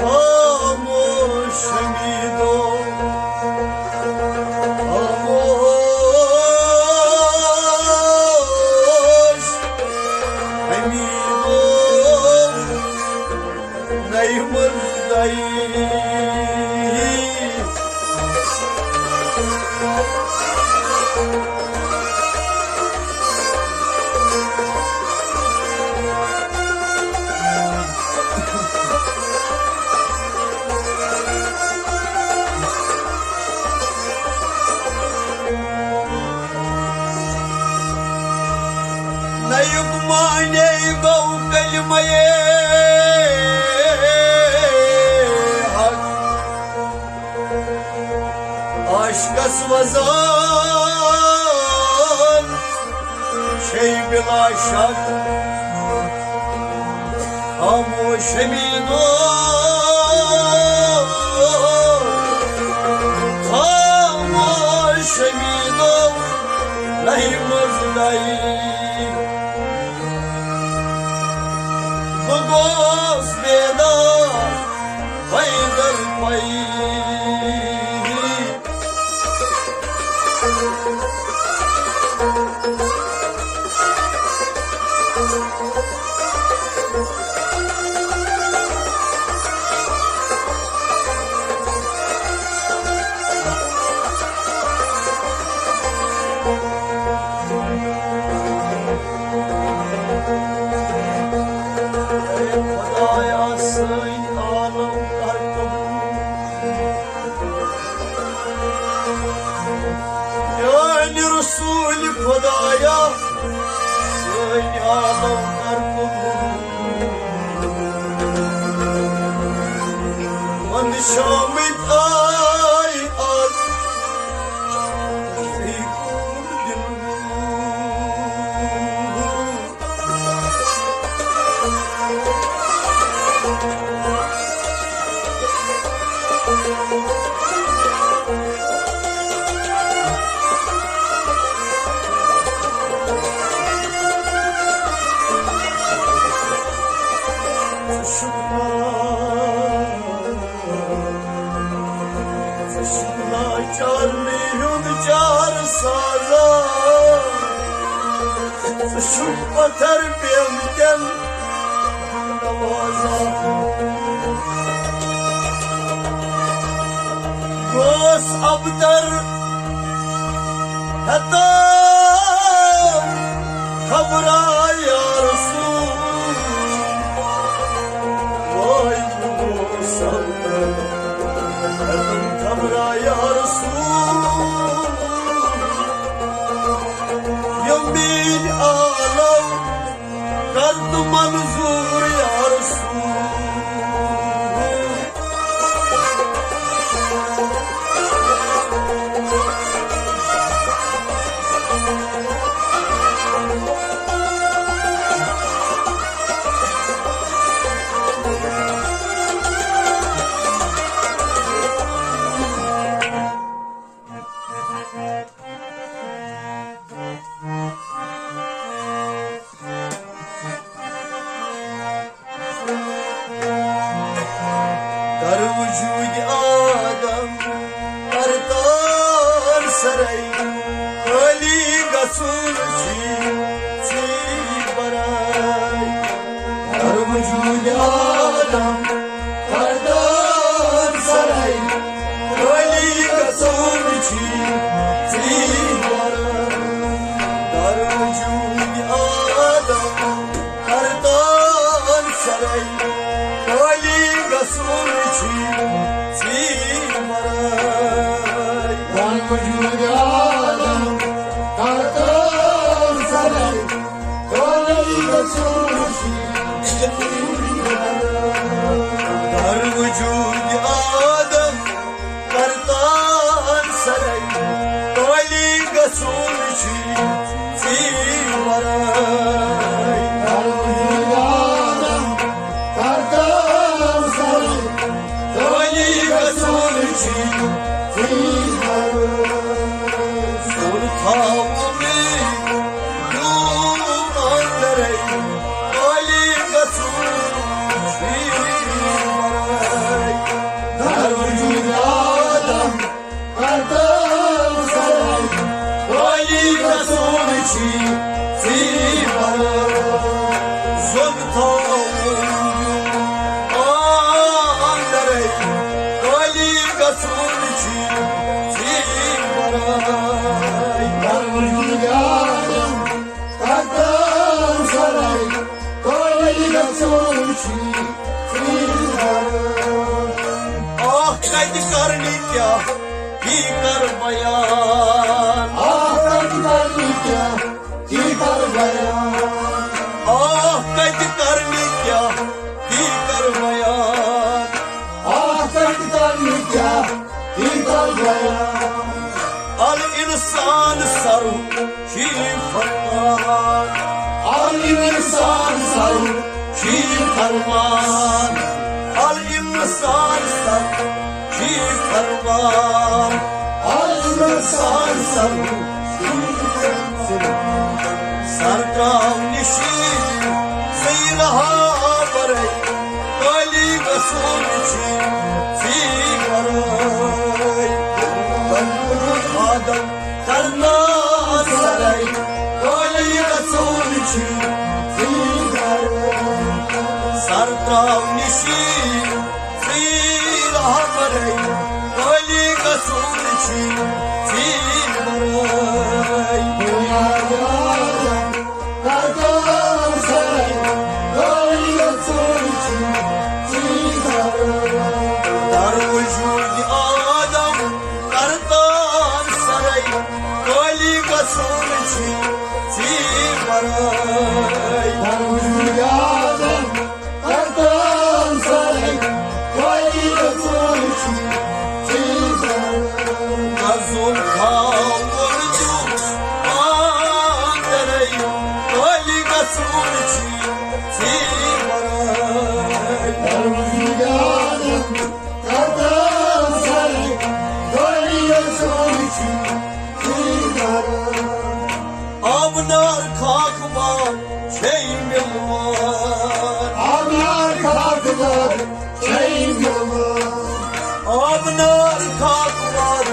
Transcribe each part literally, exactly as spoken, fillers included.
خاموش امیدو، خاموش امیدو، نئی مزدائی۔ نیُک معنی گوٚو کلمہ حق۔ عاشقس وزان چھے بلا شک۔ خاموش امیدو، خاموش امیدو، نئی مزدائی۔ بہٕ گوس بیدار حیدر پایی۔ خدایا، سٲنۍ عالم کر قبول۔ میٲنۍ رسول خدایا، سٲنۍ عالم کر قبول۔ وندٕ شٲمِتۍ آے آز، بیٚیہِ کوٚر دِل۔ ژٕ چھُکھ نا، ژٕ چھُکھ نا چارنٕے ہُنٛد چار سازا۔ ژٕ چھُکھ پتھر پیمتٮ۪ن نوازا۔ گوس ابتر ہتا خبرا یا رسول۔ وای گوس ابتر ہتا خبرا یا رسول۔ یمیٖن عالم کر تہٕ منظور یا رسول۔ در وجود آدم کردار سرے، خالی گژھُن چھُے ژےٚ برے۔ در وجود آدم کردار سرے، خالی گژھُن چھُے ژےٚ برے۔ در وجود آدم کردار سرے، خالی گژھُن چھُے ژےٚ برے۔ در وجود آدم کردار سرے، خالی در وجود آدم کرتان سرے، کالی گژھُن چھُے ژےٚ ورٲے۔ در وجود آدم کرتان سرے، کالی گژھُن چھُے ژےٚ ورٲے۔ سُر تھاوُن آہ کتہِ کرنہِ کیٛاہ، تی کر بیان۔ آہ کتہِ کرنہِ کیٛاہ، تی کر بیان۔ آہ کتہِ کرنہِ کیٛاہ، تی کر بیان۔ آہ کتہِ کرنہِ کیٛاہ، تی کر بیان۔ الانسان سرو چھی فرمان۔ الانسان سرو چھی فرمان۔ الانسان سرو چھی فرمان۔ الانسان سرو چھی فرمان۔ سر تراو نشی زی رہا برے، کالی گژھُن چھُے ژےٚ ورٲے۔ آدم کرنا سرے، کالی گژھُن چھُے ژےٚ ورٲے۔ سر تراو نشی زی رہا برے، کالی گژھُن چھُے ژےٚ ورٲے۔ در وجود آدم کرتان سرے، کالی گژھُن چھُے ژےٚ ورٲے۔ در وجود آدم کرتان سرے، کالی گژھُن چھُے ژےٚ ورٲے۔ گژھُن تھاوُن دیُن اندرے، کالی گژھُن چھُے ژےٚ ورٲے۔ در وجود آدم کرتان سرے، کالی گژھُن چھُے ژےٚ ورٲے۔ آبنار خاک بار چھے مِلوان۔ آبنار خاک بار چھے مِلوان۔ آبنار خاک بار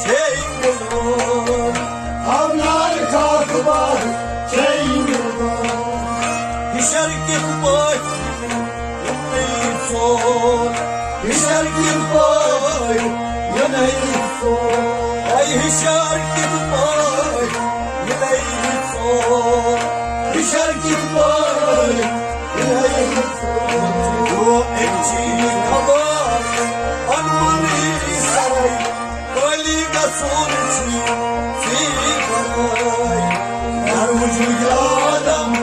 چھے مِلوان۔ آبنار خاک بار چھے مِلوان۔ ہِشر کِتھ پٲٹھۍ یِمنٕے ژور۔ ہِشر کِتھ پٲٹھۍ یِمنٕے ژور۔ اے ہِشر کِتھ پٲٹھۍ یِمنٕے ژور۔ ہِشر کِتھ پٲٹھۍ یِمنٕے ژور۔ گوٚو أمۍ چھی خبر اَنوُنٕے سرے، کالی گژھُن چھُے ژےٚ ورٲے۔ در وجود آدم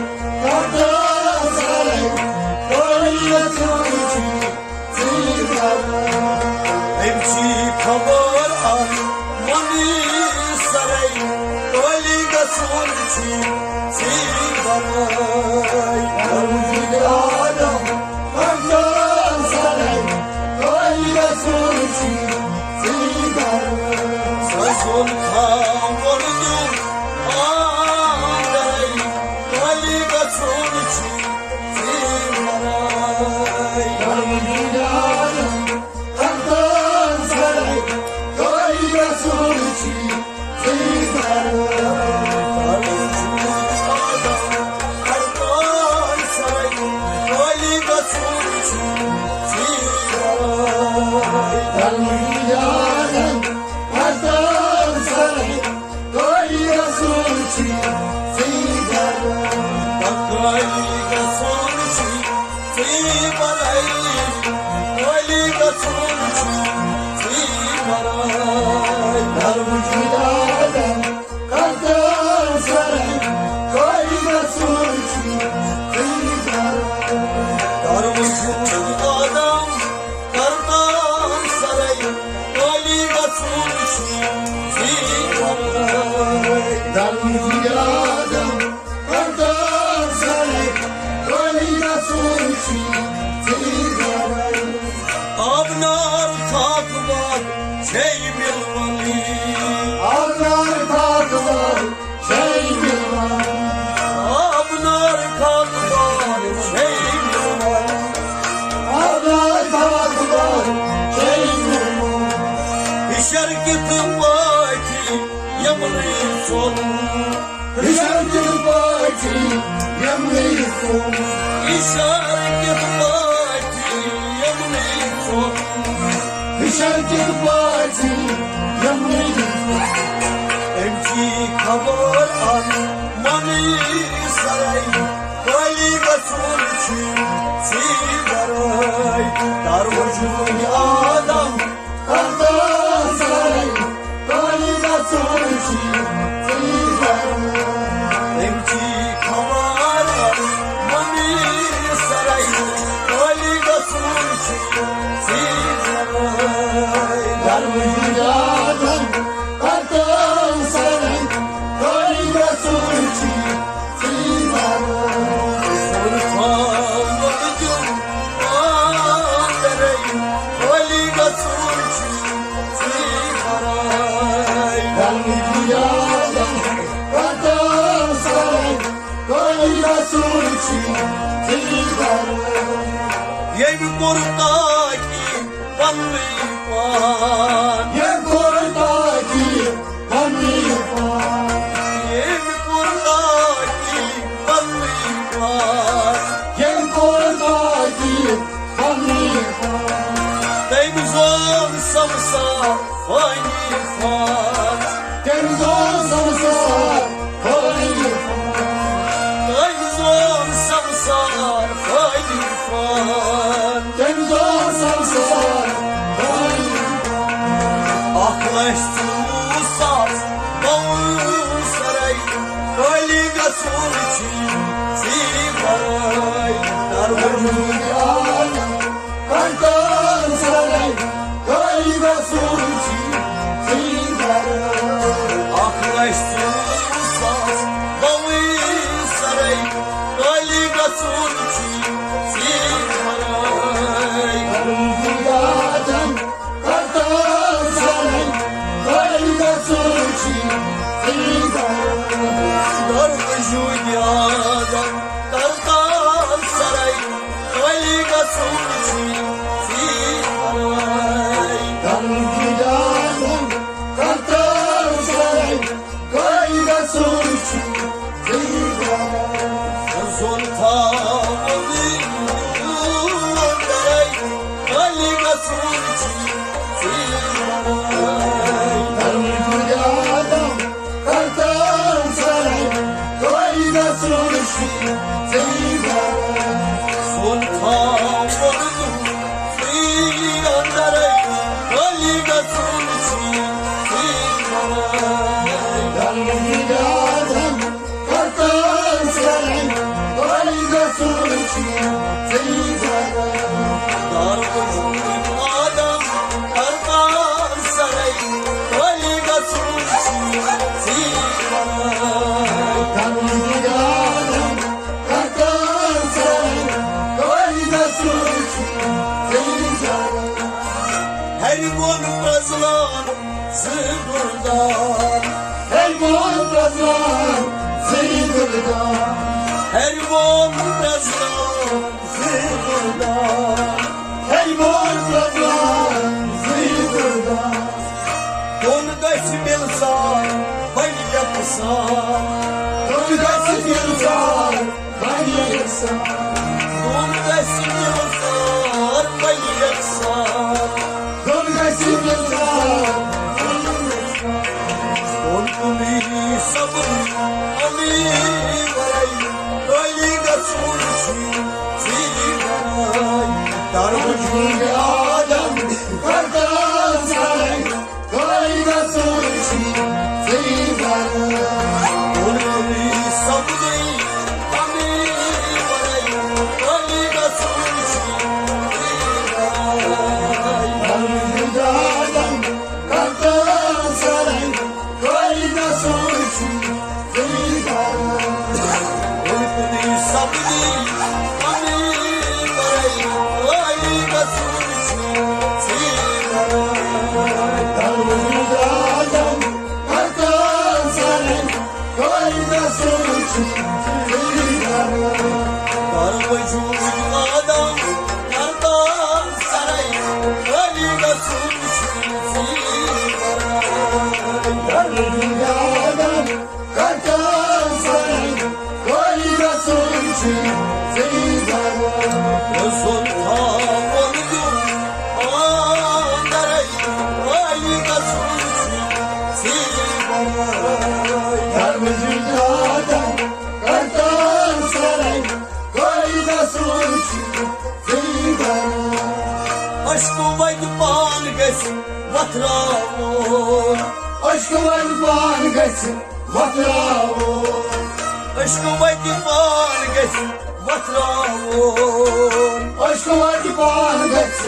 کرتان سرے، کالی گژھُن چھُے ژےٚ ورٲے۔ أمۍ چھی خبر اَنوُنٕے سرے، کالی گژھُن چھُے ژےٚ ورٲے۔ در وجود آدم کرتان سرے، کالی گژھُن چھُے ژےٚ ورٲے۔ سۄ زُن تھاوُن دیُن اندرے، کالی گژھُن چھُے ژےٚ ورٲے۔ در وجود آدم کرتان سرے، کالی گژھُن چھُے ژےٚ ورٲے۔ در وجود آدم کرتان سرے، کالی گژھُن چھُے ژےٚ ورٲے۔ در وجود آدم کرتان سرے، کالی گژھُن چھُے ژےٚ ورٲے۔ کالی گژھُن چھُے ژےٚ ورٲے۔ کالی گژھُن چھُے ژےٚ ورٲے۔ در وجود آدم کرتان سرے، کالی گژھُن چھُے ژوٚن۔ ہِشارٕ کِتھ پٲٹھۍ یِمنٕے ژوٚن۔ ہِشارٕ کِتھ پٲٹھۍ یِمنٕے ژوٚن۔ ہِشارٕ کِتھ پٲٹھۍ یِمنٕے ژوٚن۔ أمۍ چی خبر اَن مۄنی سرے۔ کٲلی گژھُن چھُ ژی گرٲے۔ کر وجود آدم کرتا سرے۔ کٲلی گژھُن چھُ ژی گرٲے۔ أمۍ چی خبر مۄنی سرے۔ کٲلی گژھُن چھُ ژی گرٲے۔ کر وجود آدم کرتا سرے۔ کٲلی گژھُن چھُ ییٚمۍ کوٚر تاکہِ پننُے پان۔ ییٚمۍ کوٚر تاکہِ پننُے پان۔ ییٚمۍ کوٚر تاکہِ پننُے پان۔ ییٚمۍ کوٚر تاکہِ پننُے پان۔ تٔمۍ زون سمسار فٲنی پان۔ تٔمۍ زون سمسار فٲنی پان۔ تٔمۍ زون سمسار فٲنی پان۔ تٔمۍ زون سمسار فٲنی پان۔ اکھ لچھ ژوٚوُہ ساس نو سرے۔ کٲلی گژھُن چھُ ژی گرٲے۔ کر وجود آدم کرتا سرے۔ کٲلی گژھُن چھُ ژی گرٲے۔ اکھ لچھ ژوٚوُہ ساس نو سرے۔ کٲلی گژھُن چھُ ژی گرٲے۔ کر وجود آدم کرتا سرے۔ کٲلی گژھُن چھُ ژی گرٲے۔ کر وجود آدم کرتا سرے۔ کٲلی گژھُن چھُ ژی گرٲے۔ کر وجود آدم کرتا سرے۔ کٲلی گژھُن چھُ ژی گرٲے۔ زون تھاوُن اندرے۔ کٲلی گژھُن چھُ ژی گرٲے۔ کر وجود آدم کرتا سرے۔ کٲلی گژھُن چھُ ژی گرٲے۔ زون تھاوُن ژی اندرے۔ کٲلی گژھُن چھُ ژی گرٲے۔ کر وجود آدم کرتا سرے۔ کٲلی گژھُن چھُ ژی گرٲے۔ کر وجود آدم کرتا سرے۔ کٲلی گژھُن چھُ ژی گرٲے۔ کر وجود آدم کرتا سرے۔ کٲلی گژھُن چھُ ژی گرٲے۔ ہرِ ووٚن پرٛزلان زٕ دُردار۔ ہرِ ووٚن پرٛزلان زٕ دُردار۔ ہرِ ووٚن پرٛزلان زٕ دُردار۔ ہرِ ووٚن پرٛزلان زٕ دُردار۔ دۄن گژھِ مِلژار بنہِ یکسان۔ دۄن گژھِ مِلژار بنہِ یکسان۔ دۄن گژھِ مِلژار بنہِ یکسان۔ دۄن گژھِ مِلژار بنہِ یکسان۔ دۄن کُنی سبٕز اُمید ورٲے۔ کٲلی گژھُن چھُ ژی گرٲے۔ کر وجود آدم کرتا سرے۔ کٲلی گژھُن چھُ ژی گرٲے۔ کُنی سبزی کمی ورٲے۔ کٲلی گژھُن چھُ ژی گرٲے۔ کر وجود آدم کرتا سرے۔ کٲلی گژھُن چھُ ژی گرٲے۔ کُنی سبزی کمی ورٲے۔ کٲلی گژھُن روزُن تھاوُن دیُن اندرے، خٲلی گژھُن چھُ ژےٚ ورٲے۔ دروازٕ آدم کرتان سرے، خٲلی گژھُن چھُ ژےٚ ورٲے۔ عشقہٕ وتہِ پان گژھِ وۄتھراوُن۔ عشقہٕ وتہِ پان گژھِ وۄتھراوُن۔ عشقہٕ وتہِ پان گژھِ وۄتھراوُن۔ عشقہٕ وتہِ پان گژھِ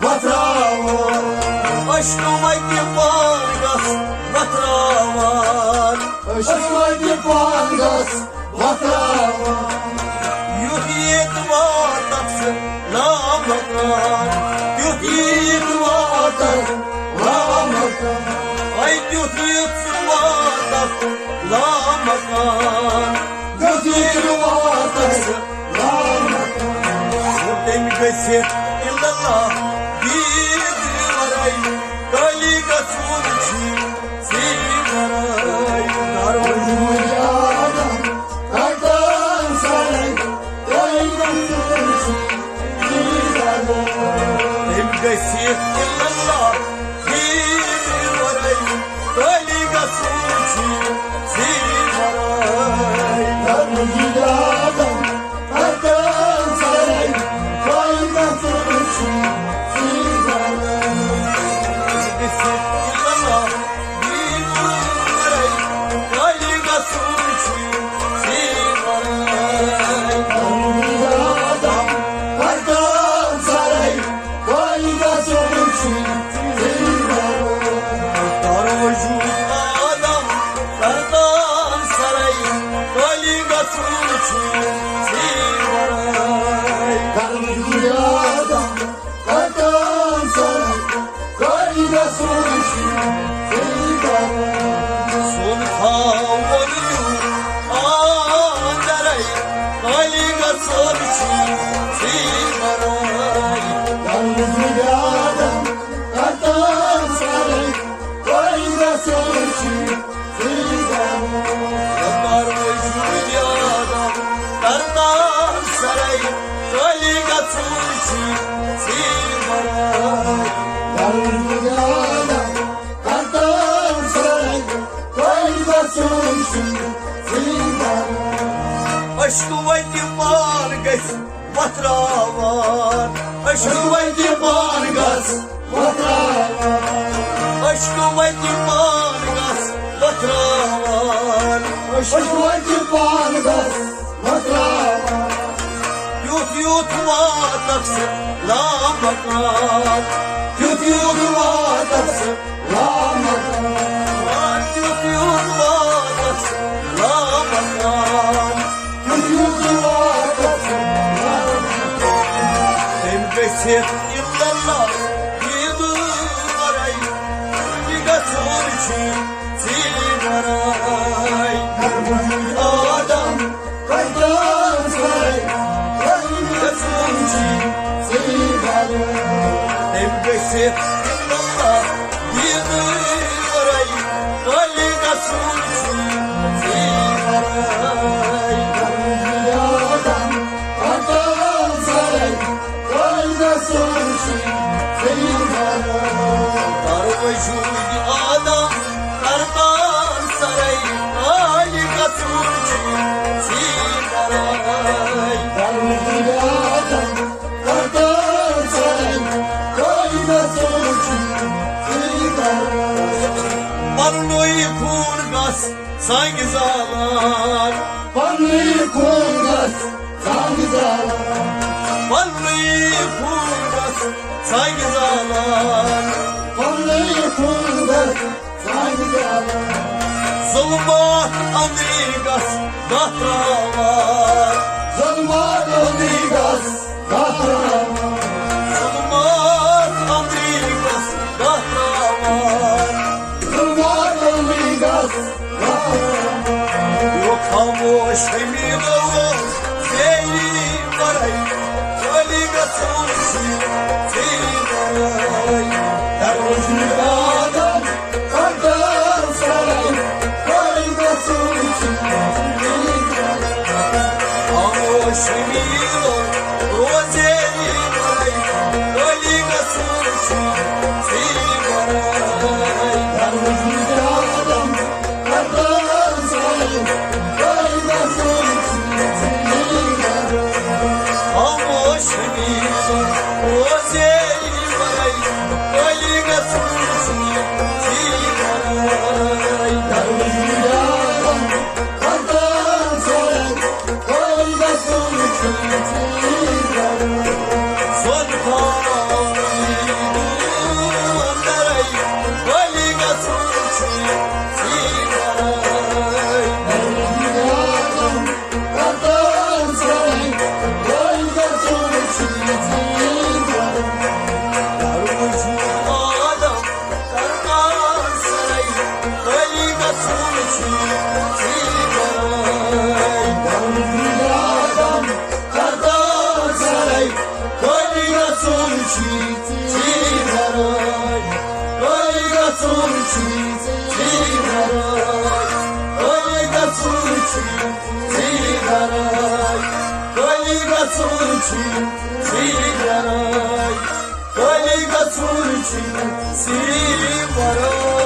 وۄتھراوُن۔ عشقہٕ وتہِ پان گژھِ وۄتھراوان۔ عشقہٕ وتہِ پان گژھِ وۄتھراوان۔ یُتھ ییٚتہِ واتکھ ژٕ لامکان، یُتھ ییٚتہِ واتکھ لامکان۔ اے یُتھ ییٚتہِ واتکھ لامکان، یُتھ ییٚتہِ واتکھ ژٕ لامکان۔ تٔمۍ گٔژھِتھ الا اللہ دید ورٲے، خٲلی گژھُن چھُ ژےٚ ورٲے۔ دروازٕ آدم کرتان سرے، خٲلی گژھُن چھُ ژےٚ ورٲے۔ تٔمۍ گٔژھِتھ الا اللہ دید ورٲے، خٲلی گژھُن چھُ ژےٚ ورٲے۔ دروازٕ آدم کرتان سرے، خٲلی گژھُن چھُ ژےٚ ورٲے۔ گٔژھِتھ الا اللہ دید ورٲے، خٲلی گژھُن چھُ ژےٚ ورٲے۔ دروازٕ آدم کرتان سرے، خٲلی گژھُن چھُ ژےٚ ورٲے۔ دروازٕ آدم کرتان سرے، خٲلی گژھُن چھُ ژےٚ ورٲے۔ دروازٕ آدم کرتان سرے، خٲلی گژھُن چھُ ژےٚ ورٲے۔ سُن تھاوُن دیُن اندرے، خٲلی گژھُن چھُ ژےٚ ورٲے۔ دروازٕ آدم کرتان سرے، خٲلی گژھُن چھُ ژےٚ ورٲے۔ دروازٕ آدم کرتان سرے، خٲلی گژھُن چھُ ژےٚ ورٲے۔ دروازٕ آدم کرتان سرے، خٲلی گژھُن چھُ ژےٚ ورٲے۔ عشقہٕ وتہِ پان گژھِ وۄتھراوان۔ عشقہٕ وتہِ پان گژھِ وۄتھراوان۔ عشقہٕ وتہِ پان گژھِ وۄتھراوان۔ عشقہٕ وتہِ پان گژھِ وۄتھراوان۔ یُتھ یُتھ واتکھ ژٕ لامکان، یُتھ یُتھ واتکھ ژٕ لامکان، یُتھ یُتھ واتکھ ژٕ لامکان، یُتھ یُتھ واتکھ ژٕ لامکان۔ تٔمۍ گٔژھِتھ الا اللہ دید ورٲے، یہِ گژھُن چھُ ژےٚ ورٲے۔ آدم کرتان سرے، خٲلی گژھُن چھُ ژےٚ ورٲے۔ تٔمۍ گٔژھِتھ الا اللہ دید ورٲے، خٲلی گژھُن چھُ ژےٚ ورٲے۔ آدم کرتان سرے، خٲلی گژھُن چھُ ژےٚ ورٲے۔ دروازٕ آدم کرتان سرے، خٲلی گژھُن چھُ ژےٚ ورٲے۔ دروازٕ آدم کرتان سرے، خٲلی گژھُن چھُ ژےٚ ورٲے۔ پننُے خوٗن گژھ زنگہِ زالان۔ پننُے خوٗن گژھ زنگہِ زالان۔ پننُے خوٗن گژھ زنگہِ زالان۔ پننُے خوٗن گژھ زنگہِ زالان۔ ظلمات أنٛدری گژھ دتراوان۔ ظلمات أنٛدری گژھ دتراوان۔ ظلمات أنٛدری گژھ دتراوان۔ ظلمات أنٛدری گژھ دتراوان۔ یہِ خاموش حمیٖد اوس ژےٚ ورٲے، خٲلی گژھُن چھُ ژےٚ ورٲے۔ دروازٕ آدم کرتان سرے، خٲلی گژھُن چھُ ژےٚ ورٲے۔ خاموش شمیٖرو روزے یِمَے، علی گژھُن چھُ ژیٖرۍ وَرٲے۔ خاموش شمیٖرو روزے یِمَے، علی گژھُن چھُ ژیٖرۍ وَرٲے۔